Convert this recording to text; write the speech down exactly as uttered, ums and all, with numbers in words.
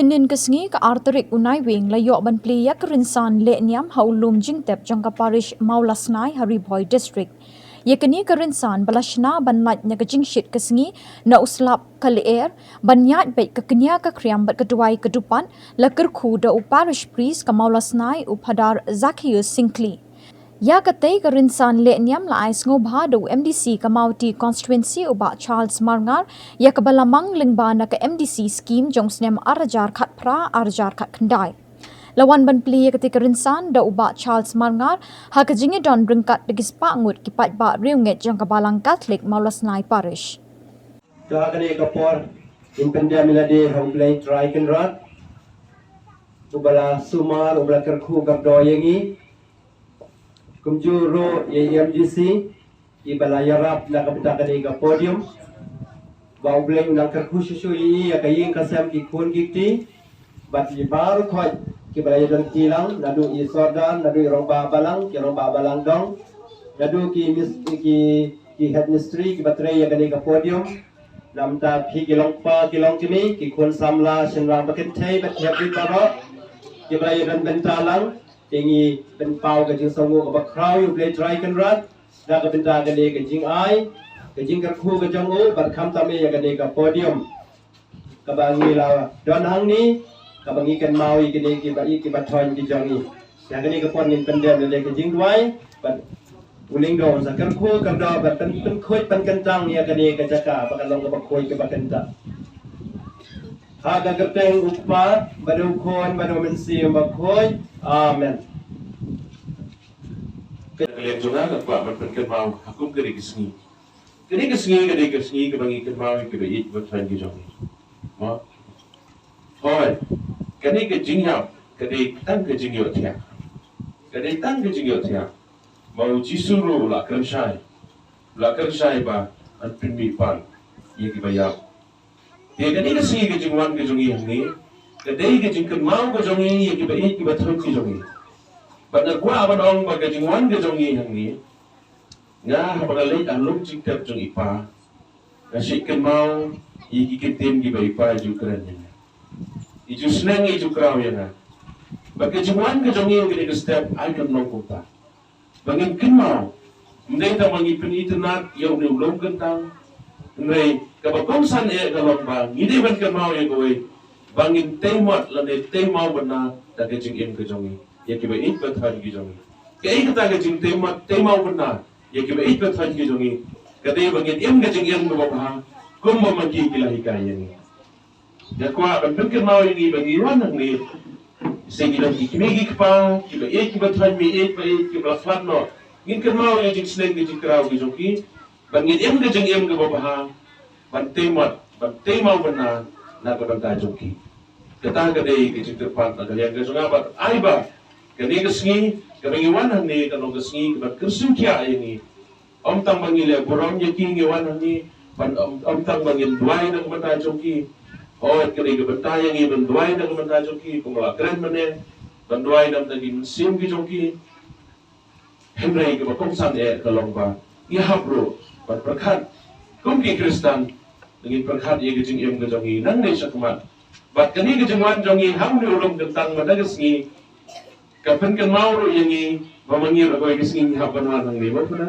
Mynnin ka sngi ka ar tarik u Naiwieng la ïoh ban plie ïa ka rynsan leh niam ha u lum jingtep jong ka parish Mawlasnai ha Ri Bhoi District. Ïa kane ka rynsan ba la shna ban lait na ka jingshit ka sngi na u slap ka lyer ban ïaid beit ka kñia ka khriam bad ka duwai ka dupat la kyrkhu da u parish priest ka Mawlasnai u Phadar Zacchaeus Syngkli. Ïa katei ka rynsan leh niam la ai sngewbha da u M D C ka Mawti Constituency u Bah Charles Marngar, ïa kaba la mang lyngba na ka M D C scheme jong snem ar hajar khatphra ar hajar khatkhyndai. La wan ban plie ïa katei ka rynsan da u Bah Charles Marngar ha ka jingïadon ryngkat da ki spah ngut ki paidbah riewngeit jong ka Balang Catholic Mawlasnai Parish. To ha kane ka por ngin pyndem ïa lade ha U Blei Trai Kynrad, uba la sumar, uba la kyrkhu kyrdoh ïa ngi. Kumjuh ruh ïa i M D C iba la ïarap na ka bynta kane ka podium. Ba U Blei un nang kyrkhu shuh shuh ïa i, ïa ka ïing ka sem, ki khun ki kti. Bad ïa baroh khoit kiba la ïadon kti lang, naduh i sordar, naduh i rangbah balang, ki rangbah balang dong, naduh ki mis-, ki, ki head mistri kiba trei ïa kane ka podium. Namar phi ki long kpa ki long kmie, ki khun samla shynrang ba kynthei bad ki hapdeng baroh kiba la ïadon bynta lang. Te ngi pynpaw ka jingsngewnguh kaba khraw ïa U Blei Trai Kynrad da ka bynta kane ka jingai, ka jingkyrkhu ka jong u, bad khamtam ïa kane ka podium kaba ngi la don hangne, kaba ngi kynmaw ïa kine kiba ïeit kiba thoiñ ki jong ngi. Ïa kane ka por ngin pyndem lade ka jingduwai, bad u lyngdoh un sa kyrkhu kyrdoh bad pyn-, pynkhuid pynkyntang ïa kane ka jaka ba kan long kaba khuid kaba kyntang. Ha ka kyrteng U Kpa, bad U Khun, bad U Mynsiem Bakhuid. Amen. Ka liang jong nga ka kwah ban pynkynmaw ha kum kane ka sngi. Kane ka sngi, kane ka sngi kaba ngi kynmaw ïa kiba ïeit kiba thoiñ ki jong ngi. Mo? Hooid. Kane ka jingïap ka dei tang ka jingïohthiah. Ka dei tang ka jingïohthiah. Ba U Jisu ruh u la kren shai. U la kren shai ba yn pynmih pan ïa kiba ïap. Te kane ka sngi ka jingwan ka jong ngi hangne ka dei ka jingkynmaw ka jong ngi ïa kiba ïeit kiba thoiñ ki jong ngi. Bad nga kwah ban ong ba ka jingwan ka jong ngi hangne, nga haba nga leit ha lum jingtep jong i Pa, nga shu kynmaw ïa ki ktien kiba i Pa i ju kren ïa nga. I ju sneng i ju kraw ïa nga. Bad ka jingwan ka jong ngi ha kane ka step ai kan long kumta. Ba ngin kynmaw, ym dei tang ba ngi pynitynnad ïa une u lum kyntang. Hynrei kaba kongsan eh ka long ba ngi dei ban kynmaw ïa kawei, ba ngin tei mot lane tei mawbynna da ka jingim ka jong ngi ïa kiba ïeit ba thoiñ ki jong ngi. Kaei kata ka jingtei mot tei mawbynna ïa kiba ïeit ba thoiñ ki jong ngi? Ka dei ba ngin im ka jingim kaba bha kumba ma ki ki la hikai ïa ngi. Nga kwah ban pynkynmaw ïa ngi ba ngi wan hangne, se ngi don ki kmie ki kpa kiba ïeit kiba thoiñ, me ïeit ba ïeit kiba la khlad noh, ngin kynmaw ïa jingsneng ka jingkraw ka jong ki, ba ngin im ka jingim kaba bha, ban tei mot, ban tei mawbynna na ka bynta jong ki. Kata ka dei ka jingkyrpad na ka liang ka jong nga, bad ai ba kane ka sngi kaba ngi wan hangne kan long ka sngi kaba kyrsiew thiah ïa ngi. Ym tang ba ngi leh burom ïa ki, ngi wan hangne ban, ym, ym tang ba ngin duwai na ka bynta jong ki. Hooid, ka dei ka bynta ïa ngi ban duwai na ka bynta jong ki, kumba la kren mynne, ban duwai na ka bynta ki mynsiem ki jong ki. Hynrei kaba kongsan eh ka long ba ngi hap ruh ban pyrkhat kum ki Khristan, ngin pyrkhat ïa ka jingim ka jong ngi nangne shakhmat. Bad kane ka jingwan jong ngi ha une u lum kyntang mynta ka sngi ka pynkynmaw ruh ïa ngi ba ma ngi ruh kawei ka sngi ngi hap ban wan hangne, mo, phi na?